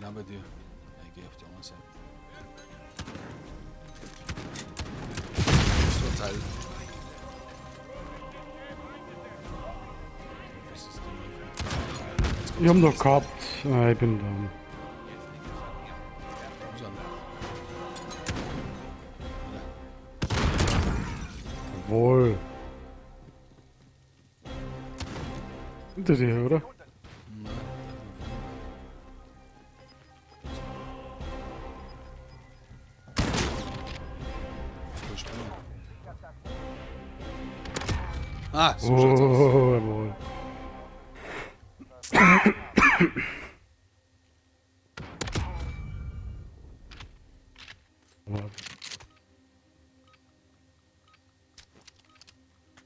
Bin auch bei dir. Ich gehe auf die andere Seite. So ein Teil. Was ist denn hier? Ich hab noch gehabt. Ah, ich bin down. Jawohl. Hinter dir, oder? Nein, voll spannend. Ah, so schaut's aus. Oh, jawohl.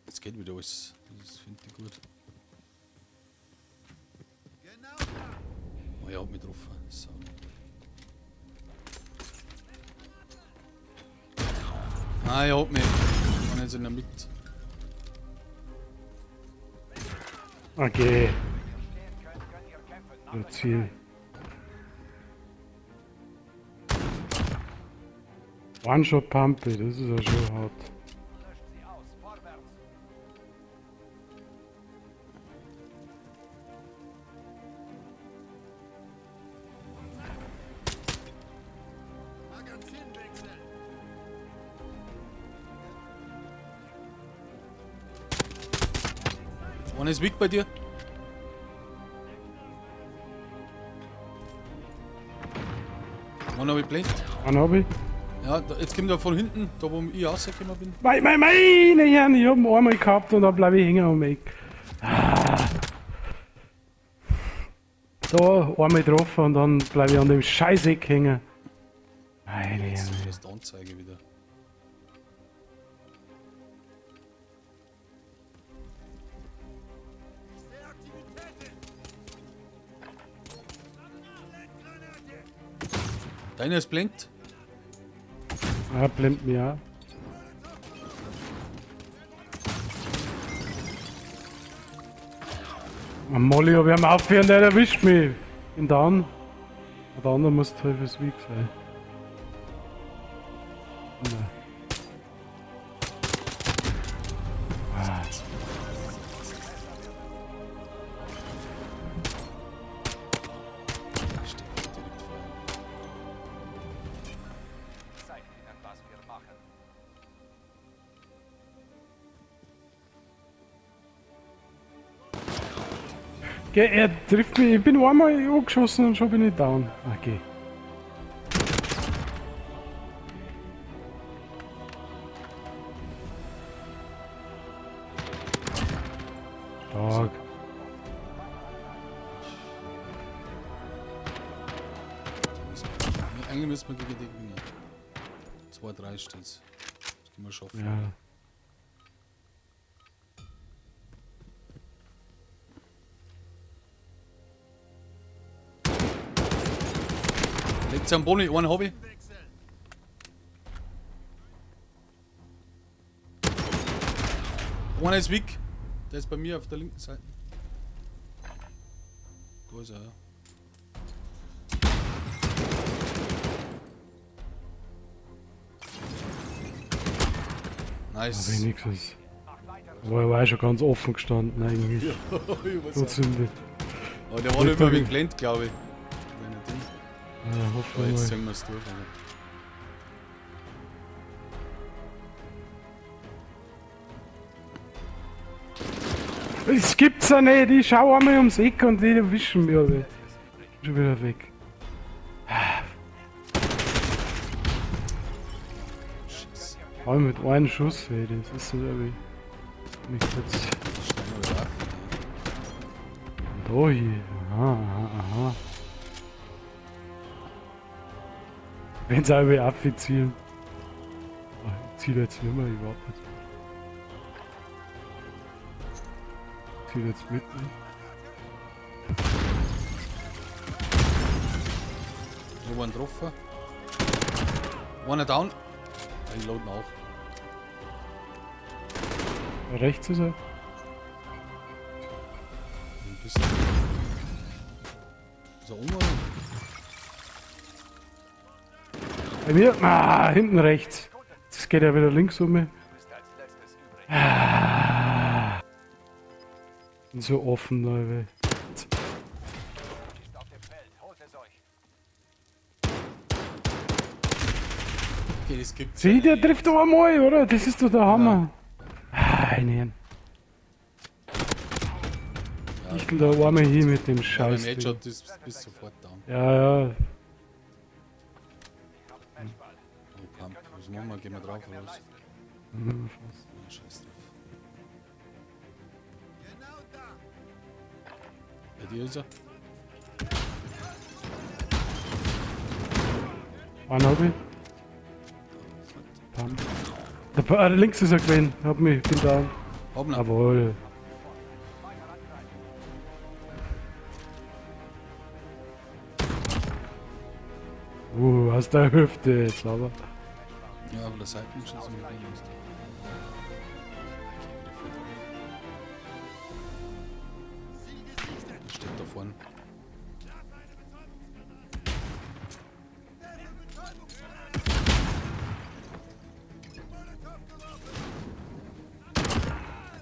Jetzt geht wieder alles. Das finde ich gut. Oh, er hat mich getroffen. So. Ah, er hat mich. Ich war jetzt in der Mitte. Okay. Das Ziel. One-Shot-Pumpe, das ist ja schon hart. Einer ist weak bei dir. Einen hab ich blind. Einen hab ich. Ja, da, jetzt kommt er von hinten, da wo ich rausgekommen bin. Meine Herren, ich hab ihn einmal gehabt und dann bleib ich hängen am Eck. Ah. Da, einmal getroffen und dann bleib ich an dem Scheißeck hängen. Meine Jetzt Herren. ist die Anzeige wieder. Deiner ist blind. Ah, blendet mich auch. Am Molly hab ich am Aufhören, der erwischt mich. Bin down. Der andere muss teufelsweak sein. Nein. Ah. Steht direkt vor ihm. Zeigt ihnen, was wir machen. Geh, er trifft mich. Ich bin einmal angeschossen und schon bin ich down. Okay. Stark. Eigentlich müssen wir gegen die gewinnen. 2-3 steht's. Das können wir schaffen. Ja. Liegt's am Boden, einen hab ich. Einer ist weg. Der ist bei mir auf der linken Seite. Da ist er, ja. Nice. Wenigstens. Aber er war ja schon ganz offen gestanden eigentlich. Ja, ich weiß. Trotzdem. Aber der war nicht mehr geklemmt, glaube ich. Ja, hoffen Aber jetzt wir mal. ziehen wir es durch. Aber. Das gibt's ja nicht. Ich schau einmal ums Eck und die erwischen mich alle. Schon wieder weg. Scheiße. Aber mit einem Schuss, ey, das ist so irgendwie. Mich jetzt. Da hier. Aha, aha, aha. Wenn's auch über Affe zielen. Oh, ich zieh jetzt nicht mehr, ich warte jetzt. Ich zieh jetzt mit. Ne? Ich hab einen getroffen. Einer down. Ich load nach. Rechts ist er. Ein bisschen. Ist er um oder? Bei mir? Ah, hinten rechts. Das geht ja wieder links um. Du bist als letztes übrig. Bin so offen, Leute. Ist auf dem Feld. Holt es euch. Okay, das gibt's. Sieh, ja der nicht. trifft doch einmal, oder? Das ist doch der Hammer. Ah, nein. Ja, Ich will da einmal hin mit dem ja, beim Scheiß. Headshot ist bist sofort down. Ja, ja. Habt Matchball. Oh, Pump. Was machen wir? Gehen wir drauf oder was? Hm, Ah, scheiß drauf. Bei dir ist er. Einen hab ich. Pam. Da, links ist er gewesen. Hab mich, bin down. Hab ihn. Jawohl. Aus der Hüfte jetzt aber. Ja, aber der Seitenschuss mit dem ist. Okay, wieder voll drauf. Der steht da vorne.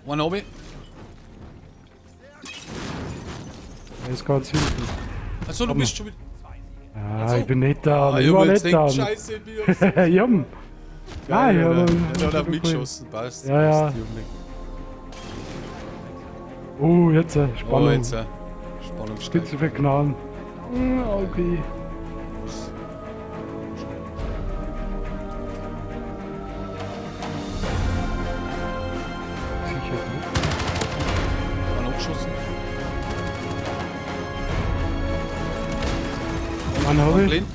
One obi. Er ist ganz hinten. Achso, du bist schon wieder. Ah, so. ich bin nicht down. Ah, ich ich war hab jetzt nicht gedacht, down. Scheiße, ich bin aufs- Ja. Nein, Geil, ich oder? hab- Der hat auf mich geschossen, passt. Ja, ja. passt, Junge. Jetzt Spannung. Oh, jetzt. Spannung steigt. Spitze für Gnaden. Okay. Sicher, ne? One abgeschossen. Mann, hab ich. Blind.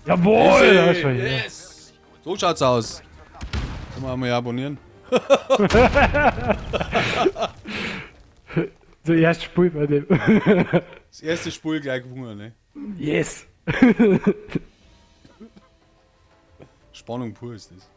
Jawohl! Easy. Da ist er hier. Yes. So schaut's aus. Kann man einmal abonnieren. Das erste Spiel bei dem. Das erste Spiel gleich gewonnen, ne? Yes! Spannung pur ist das.